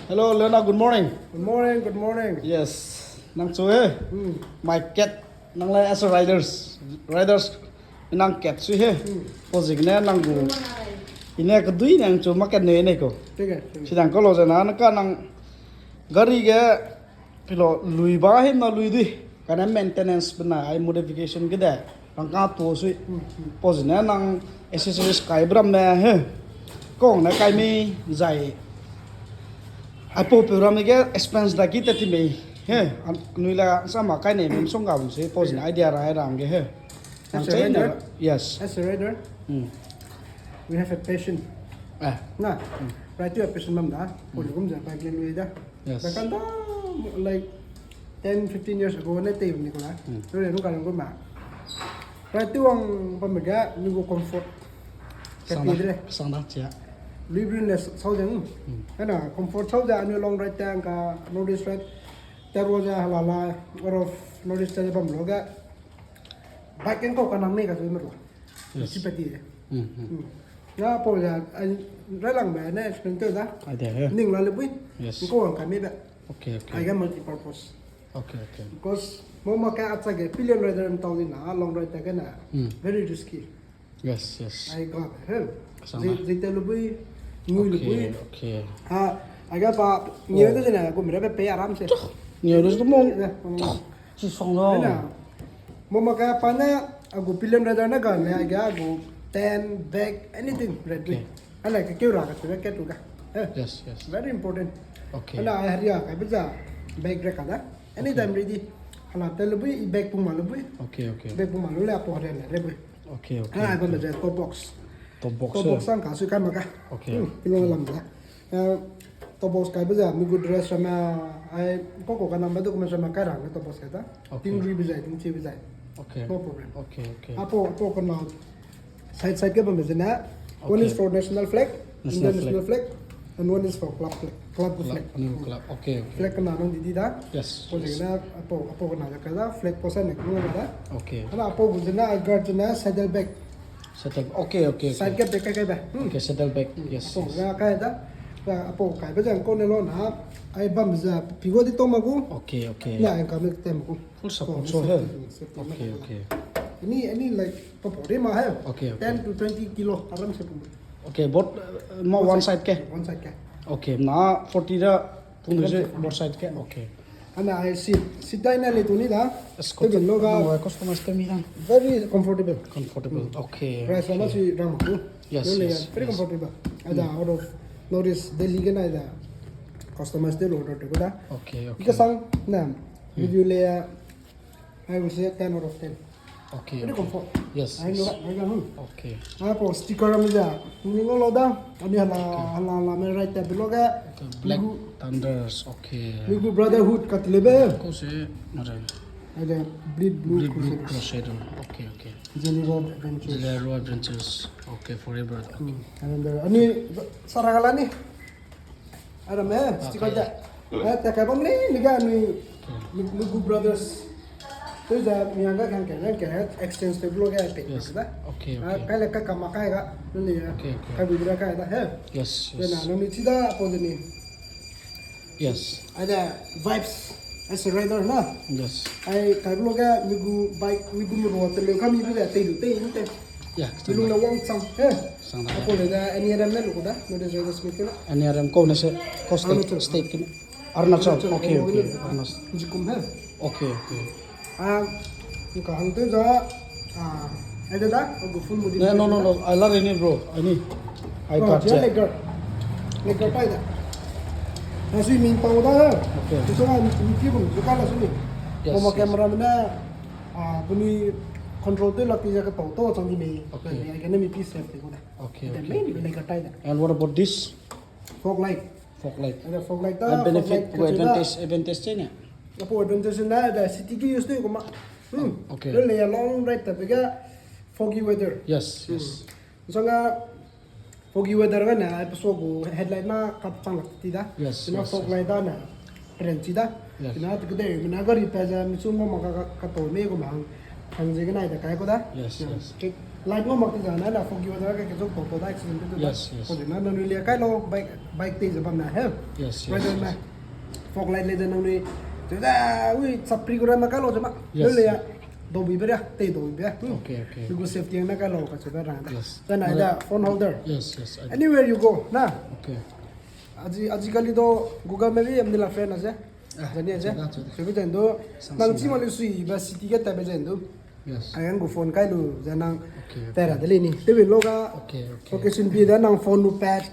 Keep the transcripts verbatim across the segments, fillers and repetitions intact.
Hello, Leona, good morning. Good morning, good morning. Yes, nang chu he. Hmm. My cat, nang lai as a riders, riders, nang cat chu he. Hmm. Pau ziegene nang gu. Ine kedui nang chu ma cat ne ne ko. Tege, tege. Sidang ko lo ze na, na ka nang gari ge pilo lui ba him na lui dui. Kane maintenance bena ai modification ge de. Rangka to sui. Hmm, hmm. Pau ziegene nang accessories kai bram me he. Kong ne kai mi zai. Ai pau pe ram ge expense da ki te ti mei. He, an-, nui la sa ma kai ne mem song ga bu se pau ziegene idea ra ai ram ge he. Nang As a chai na, rider? Yes. As a rider, Hmm. we have a passion. Eh. Na, Hmm. ride to a passion bam da. Hmm. Pau ziegum ze bike le lui da. Yes. Ba kan da, like, ten, fifteen years ago ne tei ni ko la. Hmm. Ride nu ka lang ko ma. Ride to wang bam ga, ni gu comfort. Sang da, Ka ti de. sang da, chia. Lui brin le sau de. Hmm. Kana comfort sau de, anu long ride tang ka, North East ride. Tero ze halala, out of North East te bam lo ga. Bike keng kau ka nang ne ka zui me lo. Yes. Chi pe ti de. Hmm, hmm. Hmm. Na pau ze, ai, railang be ne explain te da. Ai de, he. Ning la le bui. Yes. Ko wang ka me be. Okay, okay. Ai ga multi-purpose. Okay, okay. Because mo ma ka acha ge pillion rider ntau di na, long ride ta ge na. Hmm. Very risky. Yes, yes. Ai ga be, he. Sang Zai, da. zai te le bui, ngui le Okay, bui. okay. Ha, ai ga pa, ngui Oh. de na, ko me be pe aram se. Ngui de mo. Ne, hmm. Chi song lo. Ena, mo ma ka pa ne, a gu pillion rider ne ga ne, a ga a gu tent, bag, anything, ready. Okay. Ala ke keu ra ka tu ke tu ga. Eh, Yes, yes. very important. Okay. Ala ai haria ka be za, bag re ka da. Anytime Okay. ready. Ala te le bui, i bag pung ma le bui. Okay, okay. Bag pung ma le le a po re le, re bui. Okay, okay, Ala ai ba okay. me ze top box. Top box, Top eh? box sang ka su kai ma ka. Okay. Hmm, pillow lam da. Eh, top box kai be za, mi gu dress ramme, ai, ko ko ka nang ba document ramme kai ra ne top box kai da. Okay. Ting ri be zai, ting chi be zai. Okay. No problem. Okay, okay. Apo, apo ka na side side ke bam be zene, one is Okay. for national flag, National Indian flag. national flag, and one is for club flag, club Club, flag. new club. Okay, okay. Flag ka na nang di di da. Yes, Ko yes. zene apo, apo ka na da ka da, flag posa ne ka na da. Okay. Ana apo gu zene, ai guard zene, saddle bag. Saddle, okay, okay, Side okay. ke bag kai kai ba. Hmm. Okay, saddle bag, Hmm. yes, Apo yes. ga kai da. Ba apo kai ba zang ko ne lo na. Ai bam za pigo di to ma gu. Okay, okay. Na ai ka me tem gu. Full support, Apo so ne he. safety, safety Okay, na. okay. Any, any, like, papo de ma he. Okay, okay. Ten to twenty kilo, aram se pum. Okay, both, uh, ma Both one side. side ke? One side ke. Okay, na forty da, pung One se side. both side ke. Okay. Ana ai seat, seat dai na le tu ni da. Scooter Tebin lo ga. no, customize te mi dan. Very comfortable. Comfortable. Mm. Okay, Price okay. na si rang tu. Yes, Lo le yes, ya, very yes. comfortable. Ada Mm. out of North East Delhi ke na da. Customize te lo order te ko da. Okay, okay. Ika sang na Mm. review le ya. I will say ten out of ten. Okay, Very okay. comfort. Yes, Ai yes. lo, ai ga, hmm. Okay. Apo sticker am ja. Ni ngo lo da. Ani hala, Okay. hala, hala me right tab lo ga. Okay, Black Migu, Thunders. Okay. Migu Brotherhood kat lebe. Ko se, mare. Ada Bleed Blue Bleed Blue Crusaders. Crusader. Okay, okay. Jelly Roll Adventures. Jelly Roll Adventures. Okay, forever. Okay. Hmm. And then the, ani, saragala ni. Ara me, Ah, sticker okay. da. Eh, ta kai bam le, ni ga ni, Okay. ni, ni gu brothers. Tu za mi anga kan kan kan exchange te blog ya pe Yes. da. Okay, Ah, okay. kai le ka kama kai ga, ni ya. Okay, okay. Kai bi da kai da, he. Yes, Then yes. na, ni ti da, apo de ni. Yes. Ada vibes as a rider na. Yes. Ai kai blog ya, ni gu bike, ni gu mi ro te le ka mi bi da te du te ni te. Yeah, Bilung na wang chang, he. Sang da. Apo le da, N R M ne lu da, no de Joseph Smith ke na. N R M ko na se, ko state, Arunachal. state ke na. Arunachal, Arunachal, okay, Arunachal. okay, Arunachal. Jikum he. Okay, okay. Ah, ni ka hang te za, ah, ada da, agu full modification No, no, no, da. no, I love any, bro, any. I Oh, got je that. Lekker. Lekker pai da. Na sui min pau da he. Okay. Tu so na mi ki bung, tu ka la sui. Yes, Mama yes. camera me na, Ah, puni control te lak ti ja ka tau tau chang di mei. Okay. Ai ka ne mi pi safe te ko da. Okay, Then okay, main okay. le ka tai da. And what about this? Fog light. Fog light. Ada fog light ta, And fog benefit, light ka what cheu da. advantage, advantage cheu ne? Apo advantage na da city ki use te ko ma. Hmm. Okay. Le le long ride ta pe ga foggy weather. Yes, Hmm. yes. Sanga foggy weather ga na, ai pe so gu headlight na kap chang lak ti da. Yes, Ina yes, fog yes. light da na, ren chi da. Yes. Ina te kede, mina gari pa za, mi chu mo ma ka, ka, ka to me gu ma hang, hang ze ga nai da kai ko da. Yes, Na, yes. ke, Light ngau mak ti zane na fog weather ke kezuk pau pau da accident te tu da. Yes, yes. Ko zena nangnui lia kai lo bike, bike tei ze bam na he. Yes, yes, rider yes. Na fog light le ze nangnui. Ze da, ui, chapri gu ram ma kai lo ze ma. Yes, lu le ya. Yes. Dau bi be ria, tei dau bi be. Hmm. Okay, okay. Lu gu safety na kai lo ka ze be rang da. Yes. Then I da phone holder. Yes, yes. I Anywhere you go, na. Okay. Aji, ajikali do Google Map e amni la friend a ze. Ah, zani a ze. Cheda, cheda. Sebe zen do. Sang, nang sang chi da. Ma lu sui ba city ge ta be zen do. Yes. Ai ang gu phone kai lu ze nang. Okay, okay. Tera de le ni. Te bin lo ga. Okay, okay. Location pi da nang phone nu pat.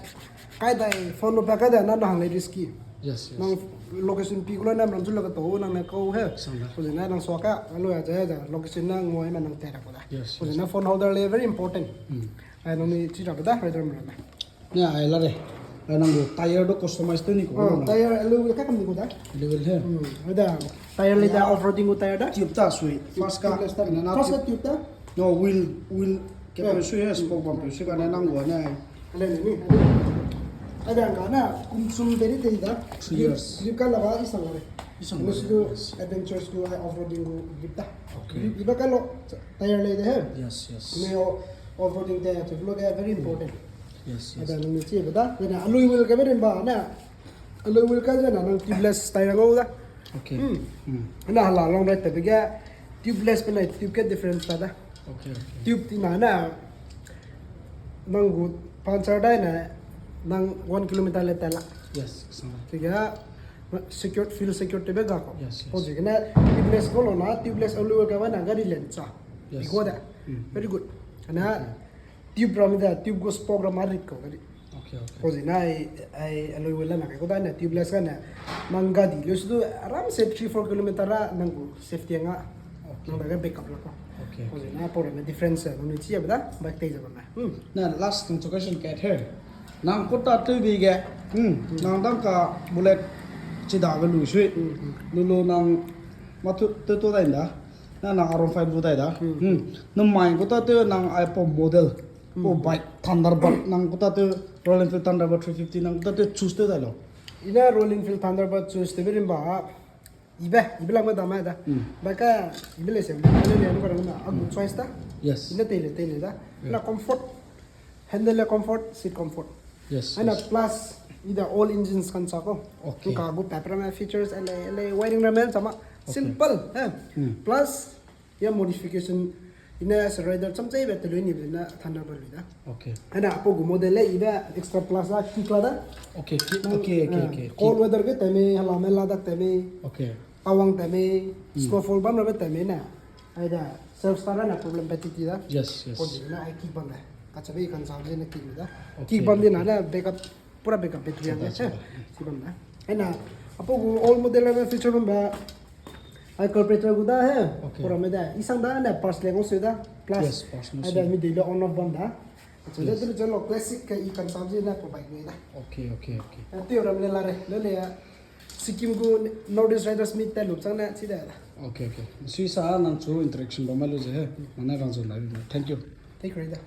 Kai dai phone nu pat kai da na nang le risky. Yes, yes. Nang location pi ku lo na ram zu la ka to nang ne kau he. Sang da. Ko zena nang sua ka, alo ya ze, ze location na ngoi ma nang tera ko da. Yes, yes. Ko zena phone holder le very important. Hmm. Ai nang ni chi ra ba da, rider mra na. Ne, ai la re. Ai nang gu tire do customize tew ni ko. Oh, lo na. Tire alloy wheel ka kam ni ko da? Alloy wheel he. Hmm, da. Tire le da ya. Off-roading gu tire da? Tube ta sui. First ka. Tubeless ta. Na na First ka tube. Tube ta? No, wheel, wheel. Ke yeah. Pe sui he, spoke bam pe sui ka na nang gu ne. Ale ne ni. Ai da ga na, kum sum de ni te da. Three years. Grip, grip ka la ba isang la re. Isang la re, yes. Nang su adventures gu, ai off-roading gu grip da. Okay. Grip iba ka lo, tire le de he. Yes, yes. Me o, off-roading te, te lo ke very important. Yes, yes. Ada nang ni chi ba da. Kena alloy wheel ka be rim ba na. Alloy wheel ka ze na nang tubeless tire ngau da. Okay. Hmm. Hmm. Na hala long ride te be ge tubeless pe na tube ke difference ta da. Okay, okay. Tube ti na na nang gu puncture dai na nang one kilometer le ta la. Yes, sang da. Ti ga secure, feel secure te be ga ko. Yes, yes. Ko zi kena tubeless ko lo na, tubeless alloy wheel ka ba na gari len cha. Yes. Igo da. Hmm. Very good. Ana okay. Tube ram da, tube gu spoke ram a rit kau gari. Okay, okay. Ko zena ai, ai alloy wheel la na kai ko da na tubeless ka na. Nang gari lu su du aram se three four kilometer ra nang gu safety nga. Okay. Nang da ga backup la ko. Okay, okay. Ko zena pau ram difference nang ni chi ya ba da, bike tei ze ba na. Hmm. Na last nang question kat he. Nang ko ta tew bi ge. Hmm. Hmm. Nang dang ka bullet chi da be lu sui. Hmm, hmm. Lu lu nang ma tu, tu, tu da inda. Na nang R one five lu dai da. Hmm. Hmm. Nang mai ko ta tew nang ai pau model. Hmm. Pau bike Thunderbird nang ko ta tew Royal Enfield Thunderbird three fifty nang ko ta tew choose tew dai lo. I na Royal Enfield Thunderbird choose tew be rim ba. Ibe, ibe lang me da mai da. Hmm. Bike ka ibe le se, ibe le le ko rang na. A good choice da. Yes. I na tei le, tei le da. Yeah. Na comfort. Handle le comfort, seat comfort. Yes, and yes. Plus, i da all engines kan sa ko. Okay. Nka gu paper me features, ele, ele, wiring ramen sama. Okay. Simple, eh. Hmm. Plus, ya modification, i na as a rider, cham chai be te lui ni be na Thunderbird lui da. Okay. Ana, apo gu model le, i da extra plus la, kick la da. Okay, ki-, nang, okay, okay, eh, okay. Cold weather ke tame, hala me la da tame. Okay. Tawang tame, hmm, snowfall bam ra be tame na. Ai da, self start na problem pe ti ti da. Yes, yes. Ko di na ai kick bam da. Kachabe kan sa je na kick da. Okay, kick bam di na okay. Na backup, pura backup battery. Chada, da. Chada. Kick bam da. Ai na, apo gu all model na feature bam ba. Ai carburetor gu da he. Okay. Pura me da. Isang da na pars le ngau se da. Plus. Yes, pars ngau se. Ai da mi de lo on off bam da. Chada. Yes. Tu chalo classic ka i kan sa je na provide me da. Okay, okay, okay. Ai tu ram le la re. Le le ya. Sikkim gu North East Riders Meet te lup chang ne, chi da da. Okay, okay. Sui sa nang chu interaction ba mai lu ze he. Mane rang zu lai. Thank you. Thank you, Rida.